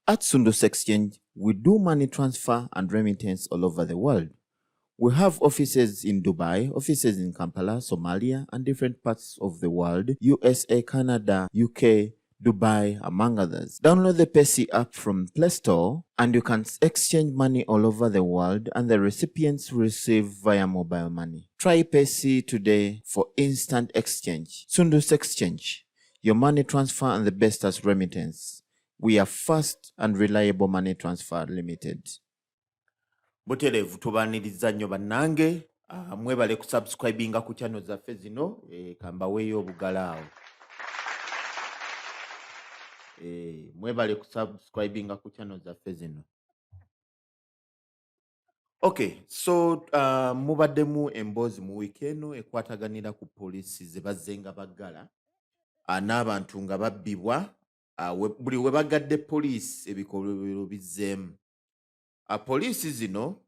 At Sundus Exchange, we do money transfer and remittance all over the world. We have offices in Dubai, offices in Kampala, Somalia, and different parts of the world, USA, Canada, UK, Dubai, among others. Download the Payc app from Play Store and you can exchange money all over the world and the recipients receive via mobile money. Try Payc today for instant exchange. Sundus Exchange, your money transfer and the best as remittance. We are fast and reliable money transfer limited. Butereevu tubaaniriza nnyo bannange, mwebale kusubscribinga ku channel zaffe zino, kambaweeyo obugalo awo. Mwebale kusubscribinga ku channel zaffe zino. Okay, so mubaddemu emboozi mu wiiki eno ekwataganira ku poliisi ze bazze nga baggala, n'abantu nga babbibwa, buli we bagadde poliisi ebikolobero bizzeemu. Poliisi zino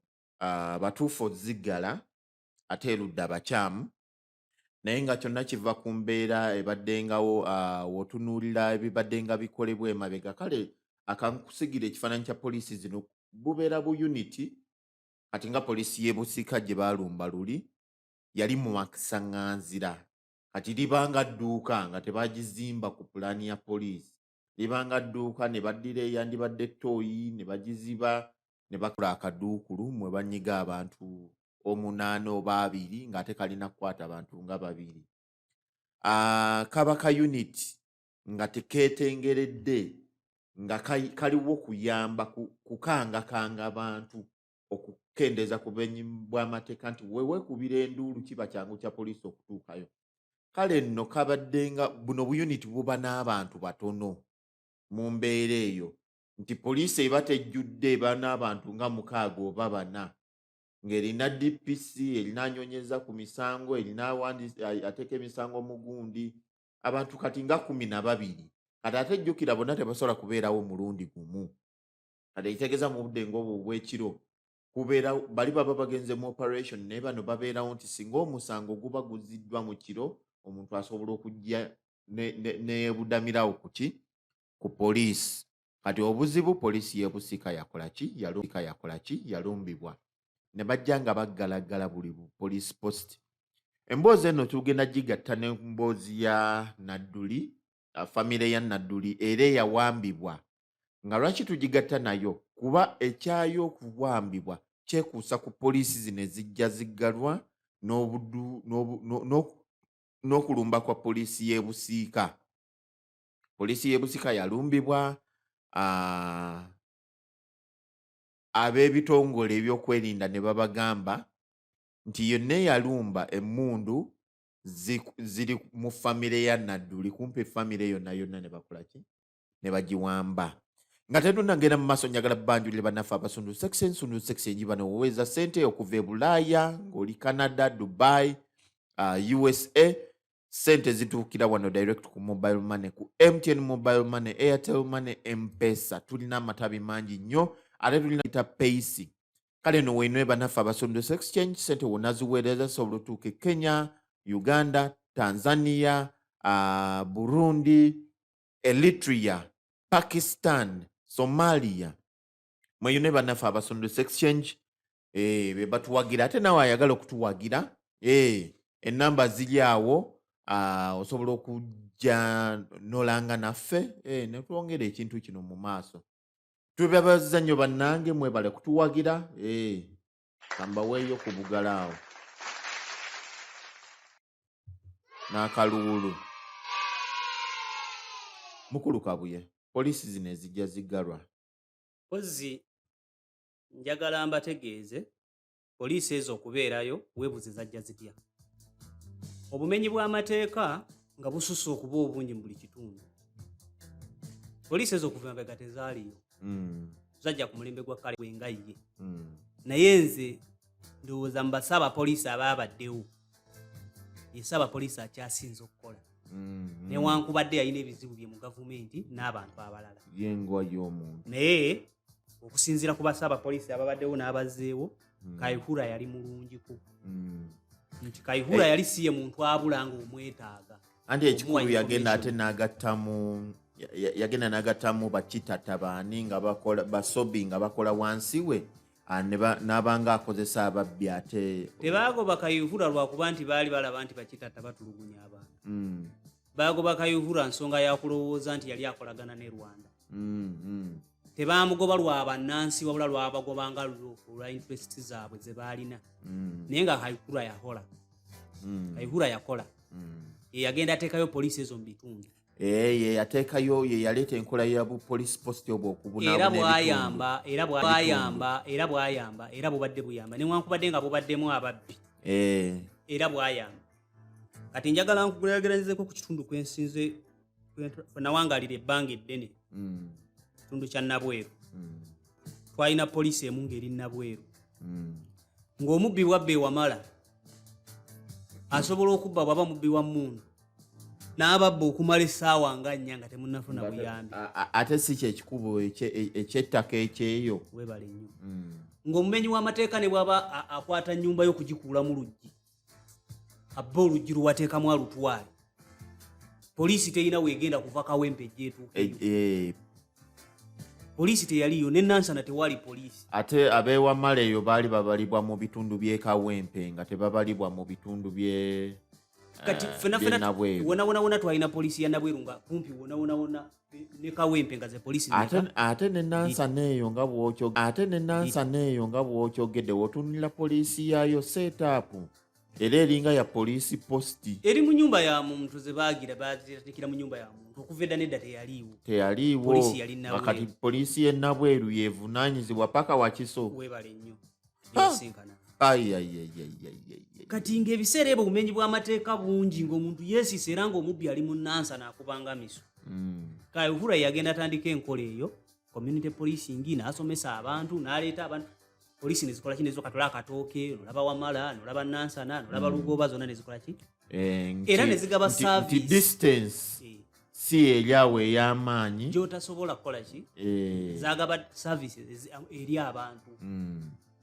batuufu oziggala ate erudda abakyamu, naye nga kyonna kiva ku mbeera ebaddengawo, w'otunuulira ebibadde nga bikolebwa emabega. Kale akankusigira ekifaananyi kya poliisi zino, bubeera bu unit. Kati nga poliisi y'e Busiika gye baalumba luli yali mu masaŋŋanzira, kati libanga dduuka nga tebagizimba ku pulaani ya poliisi, libanga dduuka ne baddira eyandibadde ttooyi ne bagiziba ne bakola akaduukulu mwe banyiga abantu omunaana oba abiri ng'ate kalina kukwata abantu nga babiri. Kaba ka unit nga tekeetengeredde, nga kaliwo kuyamba kukangakanga bantu okukendeeza ku bumenyi bw'amateeka, nti we weekubira enduulu kiba kyangu kya poliisi okutuukayo. Kale nno kabadde nga buno bu unit buba n'abantu batono mu mbeera eyo, nti poliisi eba tejjudde, eba n'abantu nga mukaaga oba bana, ng'erina DPC, erina anyonyeza ku misango, erina ateeka emisango mu gundi, abantu kati nga 12. Kati ate jjukira bonna tebasobola kubeerawo mulundi gumu. Kati ekitegeeza mu budde ng'obwo obw'ekiro kubeera bali baba bagenze mu operation, naye bano babeerawo nti singa omusango guba guziddwa mu kiro, omuntu asobola okujja neyeebudamirawo ku ki, ku poliisi. Kati obuzibu, poliisi y'e Busiika yakola ki? Yakola ki? Yalumbibwa ne bajja nga baggalaggala buli police post. Emboozi eno tugenda gigatta n'emboozi ya Nadduli, famire ya Nadduli era eyawambibwa. Nga lwaki tugigatta nayo? Kuba ekyayo okuwambibwa kyekuusa ku poliisi zino ezijja ziggalwa n'okulumba kwa poliisi y'e Busiika. Poliisi y'e Busiika yalumbibwa, ab'ebitongole ebyokwerinda ne babagamba nti yonna eyalumba emmundu ziri mu famire ya Nadduli, kumpi famire yonna yonna ne bakola ki? Ne bagiwamba. Nga tetunnagenda mu maaso, njagala banjulire bannaffe aba Sundus Exchange. Sundus Exchange bano woweeza ssente okuva e Bulaaya, ng'oli Canada, Dubai, USA, ssente zituukira wano direct ku mobile money, ku MTN mobile money, Airtel Money, M-Pesa. Tulina amatabi mangi nnyo, ate tulina ita Payc. Kale no wenwe bannaffe aba Sundus Exchange, ssente wonna ziweereza zisobola otuuka e Kenya, Uganda, Tanzania, Burundi, Eritrea, Pakistan, Somalia. Mweyune bannaffe aba Sundus Exchange, be batuwagira. Ate nawe ayagala okutuwagira, enamba ziri awo, osobola okujja nolanga naffe, ne twongera ekintu kino mu maaso. Tubebaza nnyo bannange, mwebale kutuwagira. Kambaweeyo ku bugalo awo n'akaluulu. Mukulu Kabuye, poliisi zino ezijja ziggalwa. Mpozzi njagala mbategeeze, poliisi ezo okubeerayo, weebuze zajja zitya? Obumenyi bw'amateeka nga bususse okuba obungi mu buli kitundu. Poliisi ezo okuva emabega tezaaliyo. Zajja ku mulembe gwa kale nga ye. Naye nze ndowooza mu basaabapoliisi abaabaddewo, ye ssaabapoliisi akyasinze okukola. Newankubadde yalina ebizibu bye mu gavumenti n'abantu abalala. Y'engwa y'omuntu. Naye okusinziira ku basaabapoliisi ababaddewo n'abazzeewo, Kayihura yali mulungiko. Nti Kayihura yali si ye muntu abula ng'omwetaaga. Anti ekikulu Omuwa yagenda ate information. n'agattamu Yagenda n'agattamu bakitata baani nga bakola basobi nga bakola wansi we, n'abanga akozesa ababbi ate. Tebaagoba Kayihura lwakuba nti baali balaba nti bakitata batulugunya abantu. Baagoba Kayihura nsonga yakulowooza nti yali akolagana ne Rwanda. Tebamugoba lwa bannansi, wabula lwabagobanga lwo olwa interest zaabwe ze baalina. Naye nga Kayihura yakola. Kayihura yakola. Ye yagenda ateekayo poliisi ezo mu bitundu. Eh, ye yateekayo, ye yaleeta enkola ya bu police post obwo okubunaabuna Era ebitundu. Bwayamba, era bwayamba, era bwayamba, era bubadde buyamba newankubadde nga bubaddemu ababbi. Era bwayamba. Kati njagala nkugerageranyizeko ku kitundu kwensinze nawangalira ebbanga eddene, kitundu kya Nabweru. Twalina poliisi emu ng'eri Nabweru. Ng'omubbi bwabba ewamala asobola okubba, bwaba mubbi wa mmundu n'ababba okumala essaawa nga 4 nga temunnafuna buyambi. Ate si kyekikubo ekyettaka ekyeyo. Webale nnyo. Ng'omumenyi w'amateeka ne bw'aba akwata nnyumba yo kugikuulamu luggi, abba oluggi lwewateekamu alutwale, poliisi terina weegenda kuva Kawempe ejja etuukeyo. Poliisi teyaliyo, ne Nansana tewali poliisi. Ate ab'ewamala eyo baali babalibwa mu bitundu by'e Kawempe nga tebabalibwa mu bitundu bye Kati fena fena by'e Nabweru. Wona wona wona twalina poliisi ya Nabweru nga kumpi wona wona wona ne Kawempe nga ze poliisi Ate mmeka? Ate ne Nansana eyo nga bw'okyo, ate ne Nansana eyo nga bw'okyogedde, wotunulira poliisi yaayo setup era eringa ya poliisi post. Eri mu nyumba ya muntu, ze baagira bazitandikira mu nyumba ya muntu okuva edda nedda, teyaliiwo. Teyaliiwo. Poliisi yali Nga Nabweru. Kati poliisi y'e Nabweru yevunaanyizibwa paka Wakiso. Weebale nnyo byosinkana. Ayayayayayay. Kati ng'ebiseera ebyo obumenyi bw'amateeka bungi, ng'omuntu yeesiisa era ng'omubbi ali mu Nansana akubanga miso. Kayihura yagenda atandika enkola eyo, community policing, n'asomesa abantu, n'aleeta abantu, poliisi nezikola ki, nezikola akatooke, nolaba Wamala, nolaba Nansana, nolaba Lugoba, zonna nezikola ki. Era ne zigaba Nti service. Distance si eryawo ey'amaanyi Gyotasobola kukola ki. Zagaba services eri abantu.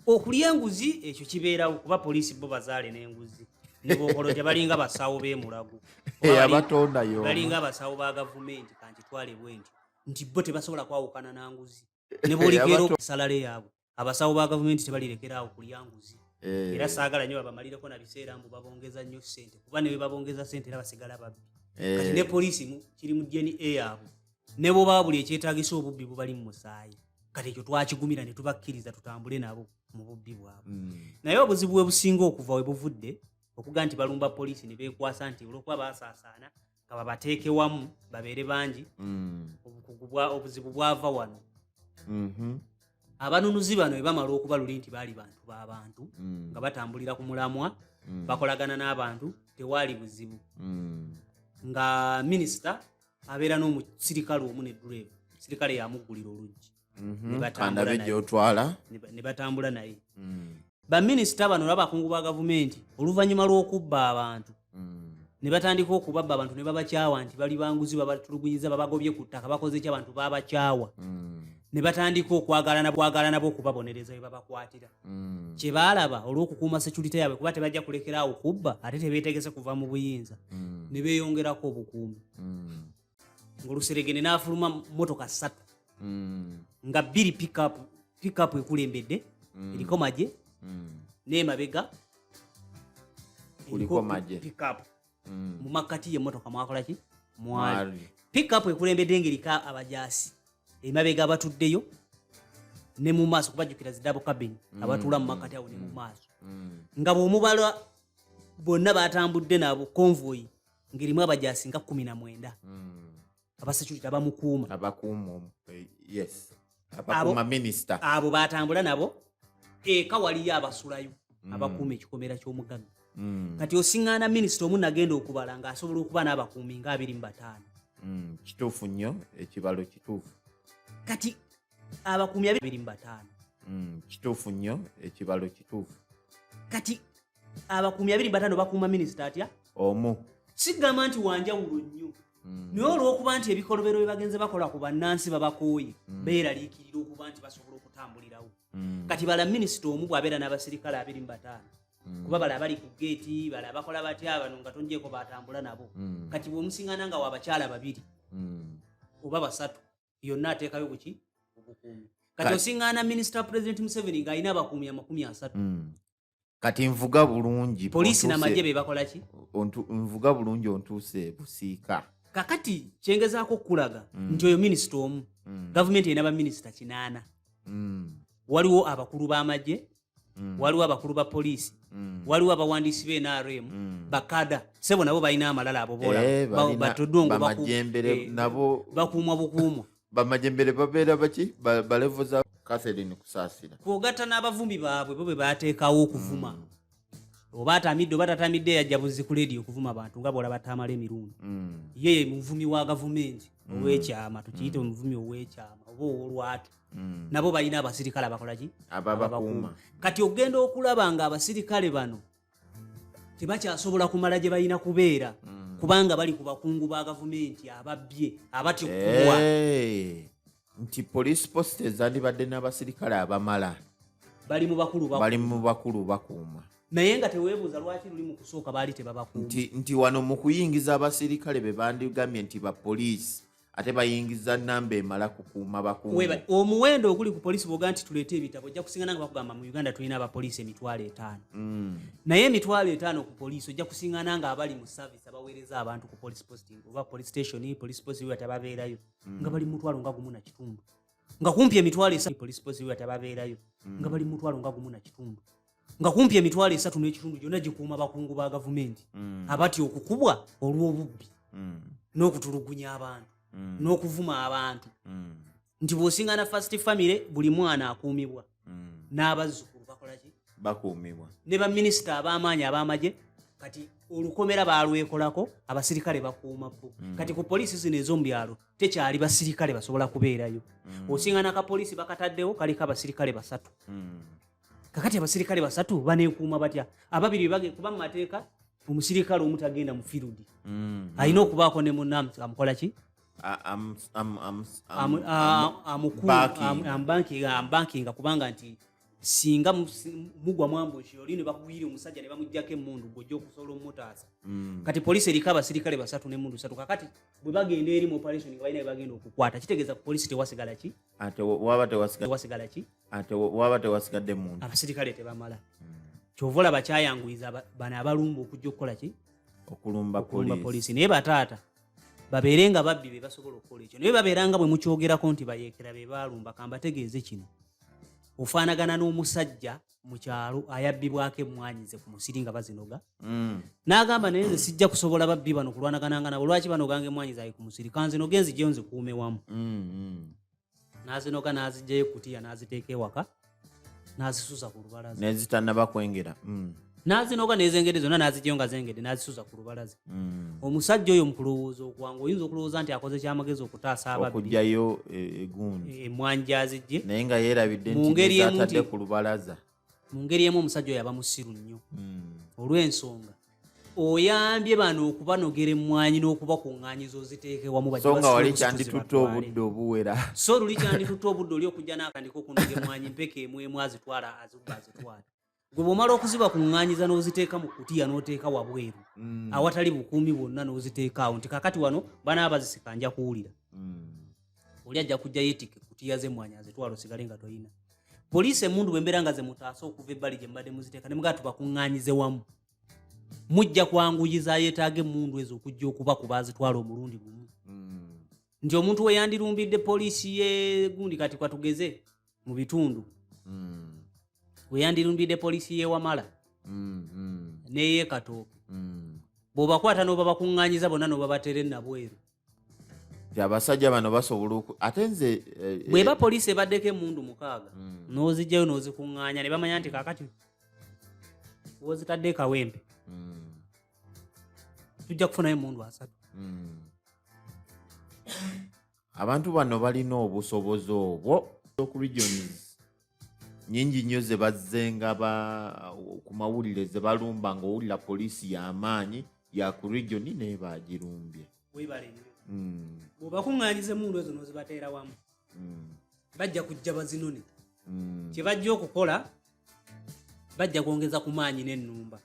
Okulya enguzi ekyo kibeerawo kuba poliisi bo bazaale n'enguzi, ne bokolotya balinga basawo b'emulago. Abatonda yo. Balinga abasawo ba gavumenti, kankitwale bwe nti nti bo tebasobola kwawukana na nguzi ne boolikeera salale yaabwe. Abasawo ba gavumenti tebalirekeraawo kulya nguzi. Era saagala nnyo babamalireko na biseera mbu babongeza nnyo ssente, kuba ne bwe babongeza ssente era basigala babbi. Kati ne poliisi kiri mu DNA yaabwe, ne bwobaba buli ekyetaagisa obubbi bubali mu musaayi. Kati ekyo twakigumira ne tubakkiriza tutambule nabo mu bubbi bwabwe. Naye obuzibu bwe businga okuva we buvudde okuga nti balumba poliisi ne beekwasa nti olwokuba baasaasaana nga babateeke wamu babeere bangi. Obuzibu bwava wano. Abanunuzi bano bwe bamala okuba luli nti baali bantu b'abantu nga batambulira ku mulamwa, bakolagana n'abantu, tewaali buzibu. Nga minisita abeera n'omusirikale omu ne dureva, sirikale yamuggulira oluggi. Ne batambula Kandabe naye. Gyotwala. Ne batambula naye. Baminisita bano n'abakungu ba gavumenti, oluvannyuma lw'okubba abantu, ne batandika okubabba abantu ne babakyawa nti bali banguzi, babatulugunyiza, babagobye ku ttaka, bakoze ki, abantu babakyawa. Ne batandika okwagalana bwagalana nabo okubabonereza we babakwatira. Kye baalaba olw'okukuuma security yaabwe, kuba tebajja kulekeraawo kubba ate tebeetegese kuva mu buyinza, ne beeyongerako obukuumi. Ng'oluseregende n'afuluma motoka ssatu, nga bbiri pickup, pickup ekulembedde eriko magye, n'emabega Kuliko eriko magye. Pickup mu makkati y'emmotoka mwakola ki, mwali Mwali. Pickup ekulembedde ng'eriko abajaasi emabega abatuddeyo ne mu maaso, kubajjukira zi double cabin, abatuula mu makkati awo ne mu maaso. Nga bw'omubala bonna batambudde nabo, convoy ng'erimu abajaasi nga 19, abasecurity abamukuuma. Abakuuma yes, abakuuma minisita. Abo batambula nabo. Eka waliyo abasulayo abakuuma ekikomera ky'omugagga. Kati osiŋŋaana minisita omu nagenda okubala ng'asobola okuba n'abakuumi nga 25. Kituufu nnyo, ekibalo kituufu. Kati abakuumi 25. Kituufu nnyo, ekibalo kituufu. Kati abakuumi 25 bakuuma minisita atya? Omu. Sigamba nti wanjawulo nnyo, naye olw'okuba nti ebikolobero bye bagenze bakola ku bannansi babakooye, beeraliikirira okuba nti basobola okutambulirawo. Kati bala minisita omu bw'abeera n'abasirikale 25, kuba bala abali ku geeti, bala abakola batya bano nga tonjeeko batambula nabo. Kati bw'omusingana nga wabakyala babiri, oba 3 yonna ateekayo buki obukuumi. Kati osiŋŋaana minisita president Museveni ng'alina abakuumi 30. Kati nvuga bulungi. Poliisi n'amagye be bakola ki? Nvuga bulungi ontuuse Busiika. Kakati kyengezaako okukulaga nti oyo minisita omu, gavumenti erina baminisita 8. Waliwo abakulu b'amagye, waliwo abakulu ba poliisi, waliwo abawandiisi ba NRM, bakada sebo nabo balina amalala abo bola batodongo nabo bakuumwa bukuumwa. Bamajembere babeera baki balevo za Catherine Kusaasira. Kwogatta n'abavumi baabwe bo be bateekawo okuvuma. Oba atamidde oba tatamidde yajja buzzi ku leediyo okuvuma abantu nga bw'olaba Tamala emirundi. Ye ye muvumi wa gavumenti ow'ekyama, tukiyite omuvumi ow'ekyama oba ow'olwatu. Nabo balina abasirikale abakola ki? Ababakuuma. Kati ogenda okulaba nga abasirikale bano tebakyasobola kumala gye balina kubeera kubanga bali ku bakungu ba gavumenti ababbye abatya okukubwa. Nti police post ezandibadde n'abasirikale abamala bali mu bakulu bakuuma. Bali mu bakulu bakuuma. Naye nga teweebuuza lwaki luli mu kusooka baali tebabakuuma. Nti wano mu kuyingiza abasirikale be bandigambye nti ba poliisi ate bayingiza namba emala kukuuma bakuuma. Omuwendo oguli ku poliisi bw'oga nti tuleete ebitabo ojja kusingana nga bakugamba mu Uganda tulina abapoliisi 5,000. Naye 5,000 ku poliisi ojja kusingana nga abali mu service abaweereza abantu ku police posting oba police station, police post we tababeerayo nga bali 1,500. Nga kumpi 3,000 police post we tababeerayo nga bali 1,500. Nga kumpi 3,500 gyonna gikuuma bakungu ba gavumenti abatya okukubwa olw'obubbi n'okutulugunya abantu n'okuvuma abantu. Nti bw'osingana first family buli mwana akuumibwa n'abazzukulu bakola ki? Bakuumibwa. Ne baminisita ab'amaanyi ab'amagye kati olukomera baalwekolako abasirikale bakuuma bo. Kati ku poliisi zino ez'omu byalo tekyali basirikale basobola kubeerayo. Osingana akapoliisi bakataddewo kaliko abasirikale 3. Kakati abasirikale 3 baneekuuma batya? Ababiri kuba mu mateeka omusirikale omu tagenda mu field. Alina okubaako ne munne amukola ki? Ambankinga kubanga nti singa mugwa mwambushi oli ne bakugwira omusajja ne bamuggyako emmundu gw'ojja okusobola omutaasa. Kati poliisi eriko abasirikale 3 n'emmundu 3. Kakati bwe bagenda eri mu operation nga balina bye bagenda okukwata kitegeeza ku poliisi tewasigala ki? Ate waba tewasigala ki? Ate waba tewasigadde muntu. Abasirikale tebamala. Kyova olaba kyayanguyiza bano abalumba okujja okukola ki? Okulumba poliisi. Naye bataata babeere nga babbi be basobola okukola ekyo. Naye babeera nga bwe mukyogerako nti bayeekera be baalumba, kambategeeze kino. Ofaanagana n'omusajja mu kyalo ayabbibwako emmwanyi ze ku musiri nga bazinoga. N'agamba naye nze sijja kusobola babbi bano kulwanagananga nabo, lwaki banoganga emmwanyi zaabwe ku musiri? Kanzinoge nzigyeyo nzikuume wamu. N'azinoga n'aziggyayo ekutiya n'aziteeka ewaka n'azisuza ku lubalaza. Nezitannaba kwengera. N'azinoga n'ezengedde zonna n'aziggyayo nga zengedde n'azisuza ku lubalaza. Omusajja oyo mu kulowooza okwangu oyinza okulowooza nti akoze kyamagezi okutaasa ababbi. Okuggyayo egundi. Emmwanyi gy'aziggye. Naye nga yeerabidde nti zatadde ku lubalaza. Mu ngeri emu omusajja oyo aba musiru nnyo. Olw'ensonga oyambye bano okubanogera emmwanyi n'okubakuŋŋaanyiza oziteeke wamu bajje So nga wali kyanditutte obudde obuwera. So luli kyanditutte obudde oli okujja n'akandika okunoga emmwanyi mpeke emu emu azitwala azibba azitwala. Gwe bw'omala okuzibakuŋŋaanyiza n'oziteeka mu kutiya n'oteeka wabweru awatali bukuumi bwonna n'oziteeka awo nti kakati wano banaaba bazisika nja kuwulira. Oli ajja kujja yeetikke kutiya z'emmwanyi azitwala osigale nga toyina. Poliisi emmundu bwe mbeera nga ze mutaasa okuva ebbali gye mubadde muziteeka ne mugamba tubakuŋŋaanyize wamu. Mujja kwanguyiza yeetaaga emmundu ezo okujja okubakuba azitwala omulundi gumu. Nti omuntu we yandirumbidde poliisi y'egundi kati kwatugeze mu bitundu. We yandirumbidde poliisi y'e Wamala n'ey'e Katooke. Bw'obakwata n'obabakuŋŋaanyiza bonna n'obabateera ennabweru. Abasajja bano basobola ate nze bw'eba poliisi ebaddeko emmundu 6 n'oziggyayo n'ozikuŋŋaanya ne bamanya nti kaakati w'ozitadde Kawempe tujja kufunayo emmundu 3. Abantu bano balina obusobozi obwo ku regions nyingi nnyo ze bazzenga ku mawulire ze balumba ng'owulira poliisi y'amaanyi ya ku region naye baagirumbye. Weebale nnyo. Bw'obakuŋŋaanyiza emmundu ezo n'ozibateera wamu bajja kujja bazinone. Kye bajja okukola bajja kwongeza ku maanyi n'ennumba.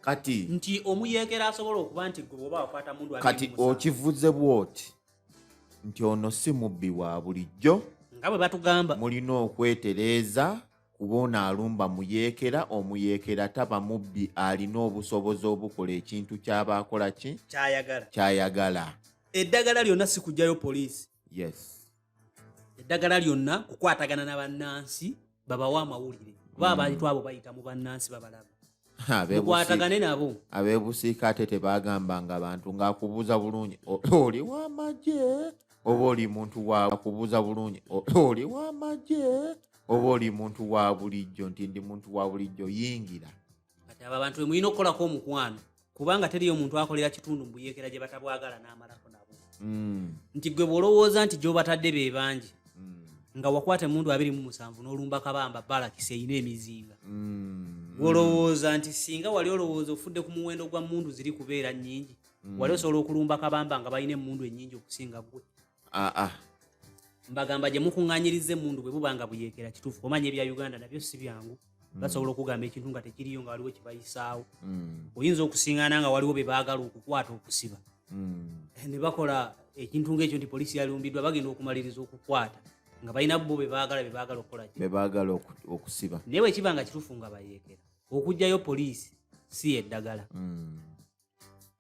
Kati nti omuyeekera asobola okuba nti gwe bwoba wakwata mundu kati okivuze bwoti nti ono si mubbi wa bulijjo, nga bwe batugamba. Mulina okwetereeza kuba ono alumba muyeekera. Omuyeekera taba mubbi, alina obusobozi obukola ekintu kyaba akola ki kyayagala. Kyayagala. Eddagala lyonna si kujjayo poliisi. Eddagala lyonna kukwatagana na bannansi, babawe amawulire, kuba abantu abo bayita mu bannansi, babalaba. Mukwatagane nabo. Abeebusiika ate tebagambanga abantu ng'akubuuza bulungi, oli w'amagye oba oli muntu wa akubuuza bulungi, oli w'amagye oba oli muntu wa bulijjo, nti ndi muntu wa bulijjo, yingira. Kati abo abantu bemulina okukolako omukwano, kubanga teriyo muntu akolera kitundu mu buyeekera gye batabwagala n'amalako nabo. Nti gwe bw'olowooza nti gy'obatadde be bangi, nga wakwata emundu 27 n'olumba Kabamba balakisi erina emizinga, gw'olowooza nti singa wali olowooza ofudde ku muwendo gwa mundu ziri kubeera nnyingi, wali osobola okulumba Kabamba nga balina emundu ennyingi okusinga ggwe? Aa. Mbagamba gye mukuŋŋaanyiriza emundu, bwe buba nga buyeekera kituufu. Omanya ebya Uganda nabyo si byangu, basobola okugamba ekintu nga tekiriyo, nga waliwo kibayisaawo. Oyinza okusiŋŋaana nga waliwo be baagala okukwata, okusiba, ne bakola ekintu ng'ekyo nti poliisi yalumbiddwa, bagenda okumaliriza okukwata nga balina bo be baagala okukola ki? Be baagala okusiba. Naye bwe kiba nga kituufu nga bayeekera, okuggyayo poliisi si eddagala,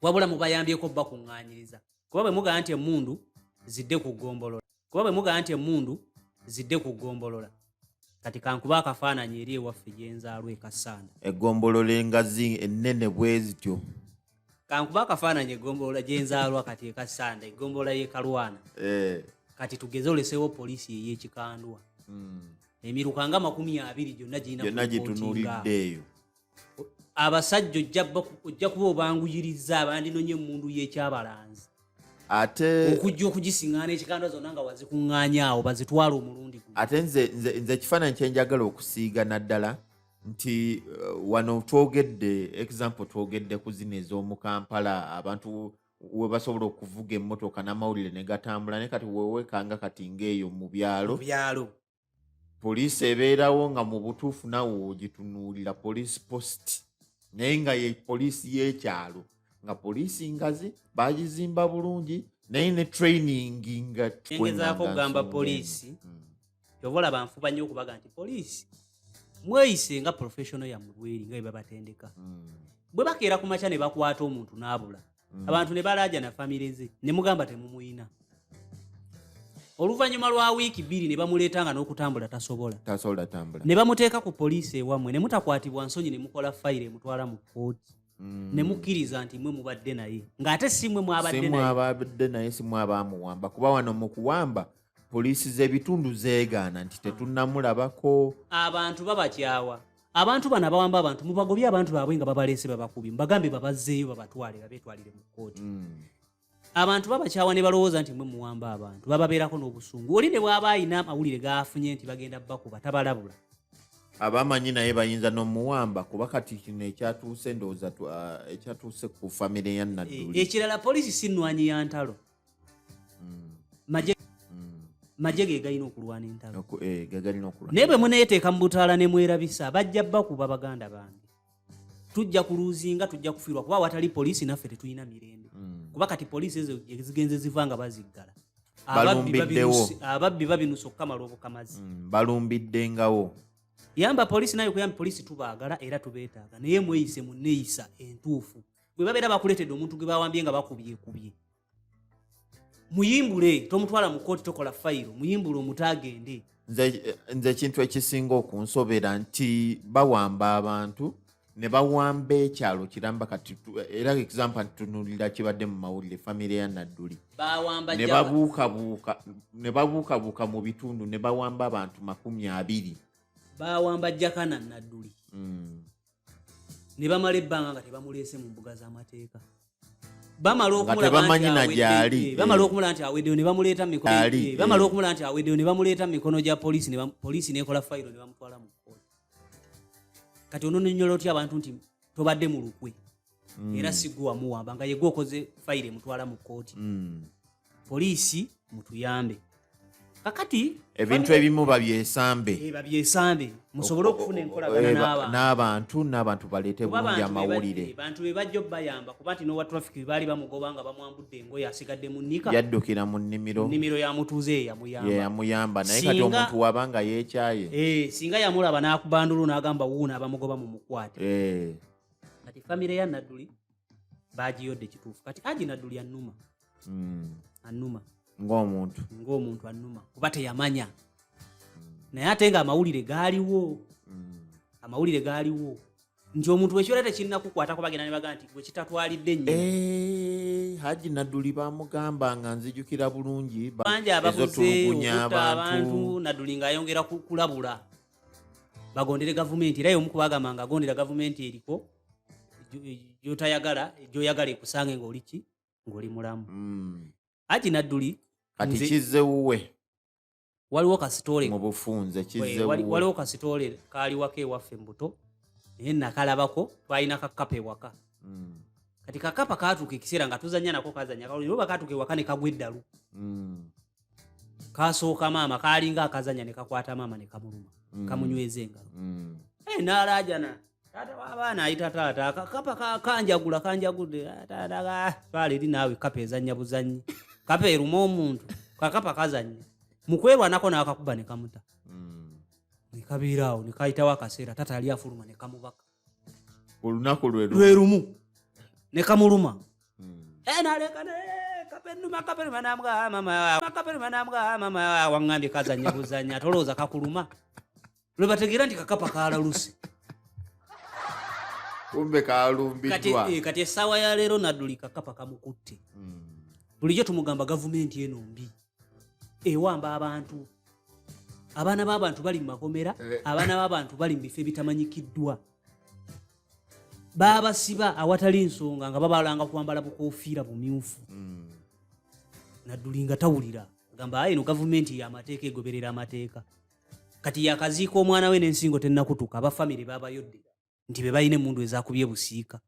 wabula mubayambyeko bakuŋŋaanyiriza, kuba bwe mugamba nti emmundu zidde ku ggombolola, kuba bwe mugamba nti emmundu zidde ku ggombolola, kati kankuba akafaananyi eri ewaffe gyenzaalwa e Kassanda. Eggombolola engazi ennene bwe zityo. Kankuba akafaananyi eggombolola gyenzaalwa kati e Kassanda, eggombolola y'e Kalwana. Kati tugeze oleseewo poliisi ey'Ekikandwa, emiruka nga 20 gyonna girina gyonna kureportinga. Gitunuulidde eyo. Abasajja ojja kuba obanguyiriza abandinonye emmundu y'Ekyabalanzi ate okujja okugisiŋŋaana Ekikandwa zonna nga wazikuŋŋaanya awo, bazitwala omulundi gumu. Ate nze ekifaananyi kyenjagala okusiiga naddala nti wano twogedde example, twogedde ku zino ez'omu Kampala, abantu we basobola okuvuga emmotoka n'amawulire ne gatambula, naye kati weewekanga kati ng'eyo mu byalo, mu byalo, poliisi ebeerawo nga mu butuufu naawe ogitunuulira police post, naye nga ye poliisi y'ekyalo, nga poliisi ngazi, bagizimba bulungi, naye ne training nga Ngezaako okugamba nsonga eno. poliisi, kyova olaba nfuba nnyo okubaga nti poliisi mweyise nga professional yammwe bweri, nga bwe babatendeka. Bwe bakeera ku makya ne bakwata omuntu n'abula, abantu ne balaaja na famire ze, ne mugamba temumuyina, oluvannyuma lwa wiiki 2 ne bamuleeta nga n'okutambula tasobola, tasobola tambula, ne bamuteeka ku poliisi ewammwe, ne mutakwatibwa nsonyi, ne mukola fayiro emutwala mu kkooti, ne mukkiriza nti mwe mubadde naye, ng'ate si mwe mwabadde si naye. Mwabadde naye, si mwabamuwamba, kuba wano mu kuwamba poliisi z'ebitundu zeegaana nti tetunnamulabako. Abantu babakyawa. Abantu bano abawamba abantu, mubagobye abantu baabwe nga babaleese, babakubye, mubagambe babazzeeyo, babatwale, babeetwalire mu kkooti. Abantu babakyawa ne balowooza nti mwe muwamba abantu, bababeerako n'obusungu. Oli ne bw'aba ayina amawulire g'afunye nti bagenda bakuba, tabalabula. Abamanyi naye bayinza n'omuwamba, kuba kati kino ekyatuuse, ndowooza ekyatuuse ku famire ya Nadduli. Ekirala, poliisi si nnwanyi ya ntalo. Magye ge galina okulwana entalo. Ge galina okulwana. Naye bwe muneeteeka mu butaala ne mwerabisa, bajja bakuba. Baganda bange, tujja kuluzinga, tujja kufiirwa, kuba awatali poliisi naffe tetulina mirembe. Kuba kati poliisi ezo gye zigenze ziva nga baziggala. Ababbi Balumbiddewo. Ababbi babinusa okukamala obukamazi. Balumbiddengawo. Yamba poliisi naye kuyamba poliisi, tubaagala era tubeetaaga, naye mweyise mu neeyisa entuufu. Bwe babeera bakuleetedde omuntu gwe bawambye nga bakubyekubye, muyimbule, tomutwala mu kooti, tokola fayiro, muyimbule omuto agende. Nze ekintu ekisinga okunsobera nti bawamba abantu ne bawamba ekyalo kiramba. Kati era example ntunuulira kibadde mu mawulire, famire ya Nadduli, bawamba ne babuukabuuka, ne babuukabuuka mu bitundu ne bawamba abantu 20. Bawamba Jakana Nadduli, ne bamala ebbanga nga tebamuleese mu mbuga z'amateeka. Bamala Nga okumulaba tebamanyi nti na awedde, gy'ali. Bamala okumulaba nti aweddeyo ne bamuleeta mu mikono Ali, bamala okumulaba nti aweddeyo ne bamuleeta mu mikono gya poliisi, poliisi nekola fayiro ne bamutwala mu kkooti. Kati onononyola otya abantu nti tobadde mu lukwe, era si gwe wamuwamba, nga ye gwe okoze fayiro emutwala mu kkooti? Poliisi mutuyambe. Kakati Ebintu ebimu babyesambe. Babyesambe musobole okufuna enkolagana n'abantu. N'abantu baleete Kuba bulungi bantu be amawulire. Bantu be bajja obbayamba, kuba nti n'owa traffic baali bamugoba nga bamwambudde engoye, asigadde mu nnika. Yaddukira mu nnimiro. Nnimiro ya mutuuze ye yamuyamba. Ye yamuyamba, naye kati omuntu waba nga yeekyaye. Singa yamulaba n'akuba ndulu n'agamba wuuno abamugoba mu mukwate. Kati famire ya Nadduli bagiyodde kituufu. Kati Haji Nadduli annuma. Annuma. Ng'omuntu. Ng'omuntu annuma, kuba teyamanya, naye ate nga amawulire gaaliwo. Amawulire gaaliwo nti omuntu ekibeera tekinnakukwatako, bagenda ne bagaa nti gwe kitatwalidde nnyo. Haji Nadduli bamugamba nga nzijukira bulungi bangi ababuze ezotulugunya okutta abantu. Abantu Nadduli ng'ayongera kulabula bagondere gavumenti, era y'omu kubagamba nga agondera gavumenti eriko gy'otayagala, gy'oyagala ekusange ng'oli ki, ng'oli mulamu. Haji Nadduli Kati kizze wuwe. Waliwo kasitole Mu bufunze kizze wuwe. Waliwo kasitole kaali waka ewaffe mu buto, naye nakalabako, twalina kakapa ewaka. Kati kakapa katuuka ekiseera nga tuzanya nako, kazanya kalungi, oba katuuka ewaka ne kagwa eddalu. Kasooka maama kalinga akazanya ne kakwata maama ne kamuluma. Kamunyweza engalo. N'alaajana, taata w'abaana ayita taata, kapa kanjagula kanjagudde. Ah, taata, twala eri naawe, kapa ezannya buzannyi, kapa eruma omuntu, kakapa kazannya mu kwerwanako n'akakuba ne kamuta. Ne kabeera awo ne kayitawo akaseera, taata yali afuluma ne kamubaka. Olunaku lwe lumu. Lwe lumu ne kamuluma. Nalekana, kapa ennuma, kapa ennuma, namuga, ah, mama, kapa ennuma, namuga, ah, mama, waŋŋambye kazannya buzannya, tolowooza kakuluma, lwe bategeera nti kakapa kalaluse. Kumbe kalumbiddwa. Kati essaawa ya leero Nadduli kakapa kamukutte. Bulijjo tumugamba gavumenti eno mbi, ewamba abantu, abaana b'abantu bali mu makomera. Abaana b'abantu bali mu bifo ebitamanyikiddwa, babasiba awatali nsonga nga babalanga kwambala bukofiira bumyufu. Nadduli nga tawulira, agamba ayi eno gavumenti y'amateeka, egoberera amateeka. Kati yakaziika omwana we n'ensingo tennakutuka, abafamire babayodde nti be balina emundu ezakubye busiika.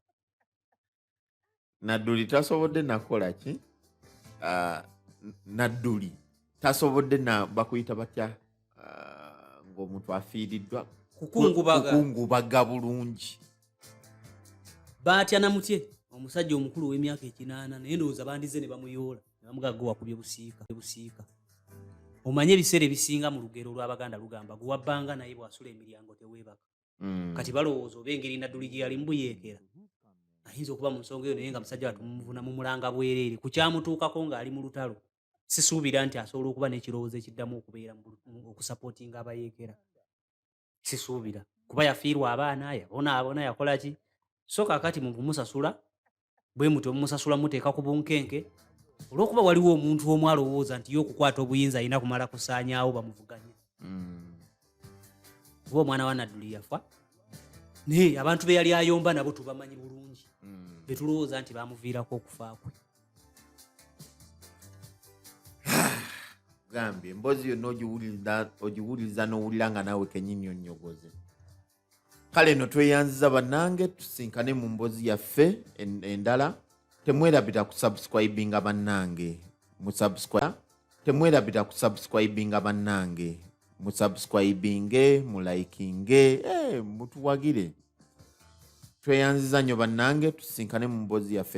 Nadduli tasobodde nakola ki? Nadduli tasobodde na bakuyita batya, ng'omuntu afiiriddwa? Kukungubaga. Kukungubaga bulungi. Baatya namutye omusajja omukulu ow'emyaka 80, naye ndowooza bandize ne bamuyoola ne bamugaga wakubye busiika busiika. Omanye ebiseera ebisinga mu lugero olw'Abaganda lugamba guwabbanga naye bw'asula emiryango teweebaka. Kati balowooza oba engeri Nadduli gye yali mubuyeekera ayinza okuba mu nsonga eyo, naye nga musajja wattu mumuvuna mumulanga bwereere ku kyamutuukako ng'ali mu lutalo. Sisuubira nti asobola okuba n'ekirowoozo ekiddamu okubeera okusapootinga abayeekera, sisuubira, kuba yafiirwa abaana, yabonaabona, yakola ki. So kaakati mu kumusasula bwe mutyo mumusasula muteeka ku bunkenke olw'okuba waliwo omuntu omu alowooza nti ye okukwata obuyinza alina kumala kusaanyaawo bamuvuganya. Kuba omwana wa Nadduli yafa, naye abantu be yali ayomba nabo tubamanyi bulungi, be tulowooza nti bamuviirako okufa kwe. Gambye emboozi yonna ogiwuliriza n'owulira nga naawe kennyini onnyogoze. Kale no tweyanziza bannange, tusinkane mu mboozi yaffe endala. Temwerabira kusubscribinga bannange, musubscribe. Temwerabira kusubscribinga bannange, musubscribinge, mulikinge, mutuwagire. Tweyanziza nnyo bannange, tusinkane mu mboozi yaffe.